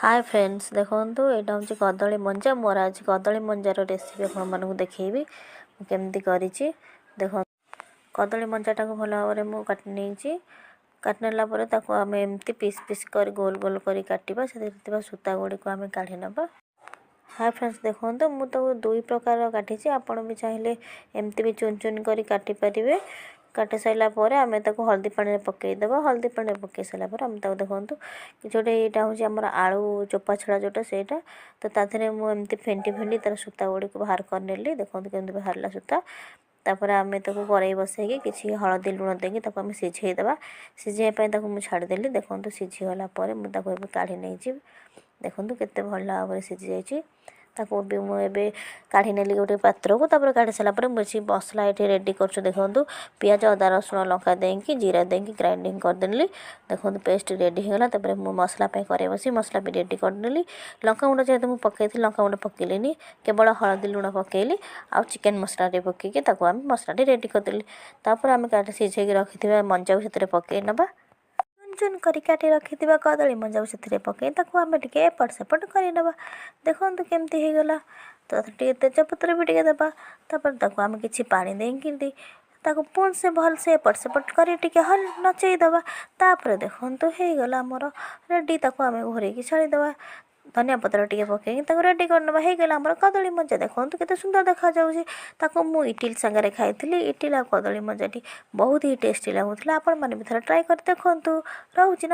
ହାଏ friends, ଦେଖନ୍ତୁ, ଏଇଟା ହେଉଛି କଦଳୀ ମଞ୍ଜା। ମୋର ଆଜି କଦଳୀ ମଞ୍ଜାର ରେସିପି ଆପଣମାନଙ୍କୁ ଦେଖେଇବି ମୁଁ କେମିତି କରିଛି। ଦେଖନ୍ତୁ, କଦଳୀ ମଞ୍ଜାଟାକୁ ଭଲ ଭାବରେ ମୁଁ କାଟି ନେଇଛି। କାଟି ନେଲା ପରେ ତାକୁ ଆମେ ଏମିତି ପିସ୍ ପିସ୍ କରି, ଗୋଲ ଗୋଲ କରି କାଟିବା। ସେଥିରେ ଥିବା ସୂତା ଗୁଡ଼ିକୁ ଆମେ କାଢ଼ି ନେବା। ହାଏ ଫ୍ରେଣ୍ଡସ୍, ଦେଖନ୍ତୁ, ମୁଁ ତାକୁ ଦୁଇ ପ୍ରକାର କାଟିଛି। ଆପଣ ବି ଚାହିଁଲେ ଏମିତି ବି ଚୁନ ଚୁନ କରି କାଟିପାରିବେ। କାଟି ସାରିଲା ପରେ ଆମେ ତାକୁ ହଳଦୀ ପାଣିରେ ପକାଇଦେବା। ହଳଦୀ ପାଣିରେ ପକାଇ ସାରିଲା ପରେ ଆମେ ତାକୁ, ଦେଖନ୍ତୁ, କିଛି ଗୋଟେ, ଏଇଟା ହେଉଛି ଆମର ଆଳୁ ଚୋପା ଛଡ଼ା ଯେଉଁଟା, ସେଇଟା ତ ତା ଦେହରେ ମୁଁ ଏମିତି ଫେଣ୍ଟି ଫେଣ୍ଟି ତା'ର ସୂତା ଗୁଡ଼ିକୁ ବାହାର କରିନେଲି। ଦେଖନ୍ତୁ କେମିତି ବାହାରିଲା ସୂତା। ତାପରେ ଆମେ ତାକୁ କରେଇ ବସେଇକି କିଛି ହଳଦୀ ଲୁଣ ଦେଇକି ତାକୁ ଆମେ ସିଝେଇଦେବା। ସିଝେଇବା ପାଇଁ ତାକୁ ମୁଁ ଛାଡ଼ିଦେଲି। ଦେଖନ୍ତୁ, ସିଝିଗଲା ପରେ ମୁଁ ତାକୁ ଏବେ କାଢ଼ି ନେଇଛି। ଦେଖନ୍ତୁ କେତେ ଭଲ ଭାବରେ ସିଝି ଯାଇଛି। ତାକୁ ବି ମୁଁ ଏବେ କାଢ଼ି ନେଲି ଗୋଟେ ପାତ୍ରକୁ। ତାପରେ କାଢ଼ି ସାରିଲା ପରେ ମୁଁ କିଛି ମସଲା ଏଠି ରେଡ଼ି କରୁଛୁ। ଦେଖନ୍ତୁ, ପିଆଜ, ଅଦା, ରସୁଣ, ଲଙ୍କା ଦେଇକି, ଜିରା ଦେଇକି ଗ୍ରାଇଣ୍ଡିଙ୍ଗ କରିଦେଲି। ଦେଖନ୍ତୁ, ପେଷ୍ଟ ରେଡ଼ି ହେଇଗଲା। ତାପରେ ମୁଁ ମସଲା ପାଇଁ କରେଇ ବସି ମସଲା ବି ରେଡ଼ି କରିଦେଲି। ଲଙ୍କାଗୁଣ୍ଡ ଯେହେତୁ ମୁଁ ପକାଇଥିଲି, ଲଙ୍କାଗୁଣ୍ଡ ପକାଇଲିନି, କେବଳ ହଳଦୀ ଲୁଣ ପକାଇଲି ଆଉ ଚିକେନ୍ ମସଲାଟି ପକାଇକି ତାକୁ ଆମେ ମସଲାଟି ରେଡ଼ି କରିଦେଲି। ତାପରେ ଆମେ କାଟି ସିଝେଇକି ରଖିଥିବା ମଞ୍ଜାକୁ ସେଥିରେ ପକାଇ ନେବା। ଚୁନ ଚୁନ କରି କାଟି ରଖିଥିବା କଦଳୀ ମଞ୍ଜାକୁ ସେଥିରେ ପକାଇ ତାକୁ ଆମେ ଟିକେ ଏପଟ ସେପଟ କରିନେବା। ଦେଖନ୍ତୁ କେମିତି ହେଇଗଲା। ତ ଟିକେ ତେଜପତ୍ର ବି ଟିକେ ଦେବା। ତାପରେ ତାକୁ ଆମେ କିଛି ପାଣି ଦେଇକି ତାକୁ ପୁଣି ସେ ଭଲସେ ଏପଟ ସେପଟ କରି ଟିକେ ହଲ ନଚେଇ ଦେବା। ତାପରେ ଦେଖନ୍ତୁ, ହେଇଗଲା ଆମର ରେଡ଼ି। ତାକୁ ଆମେ ଘୋରେଇକି ଛାଡ଼ିଦେବା। ଧନିଆ ପତ୍ର ଟିକେ ପକାଇକି ତାକୁ ରେଡ଼ି କରିନେବା। ହେଇଗଲା ଆମର କଦଳୀ ମଞ୍ଜା। ଦେଖନ୍ତୁ କେତେ ସୁନ୍ଦର ଦେଖାଯାଉଛି। ତାକୁ ମୁଁ ଇଟିଲି ସାଙ୍ଗରେ ଖାଇଥିଲି। ଇଟିଲି ଆଉ କଦଳୀ ମଞ୍ଜାଟି ବହୁତ ହି ଟେଷ୍ଟି ଲାଗୁଥିଲା। ଆପଣମାନେ ବି ଥରେ ଟ୍ରାଏ କରି ଦେଖନ୍ତୁ। ରହୁଛି ନା।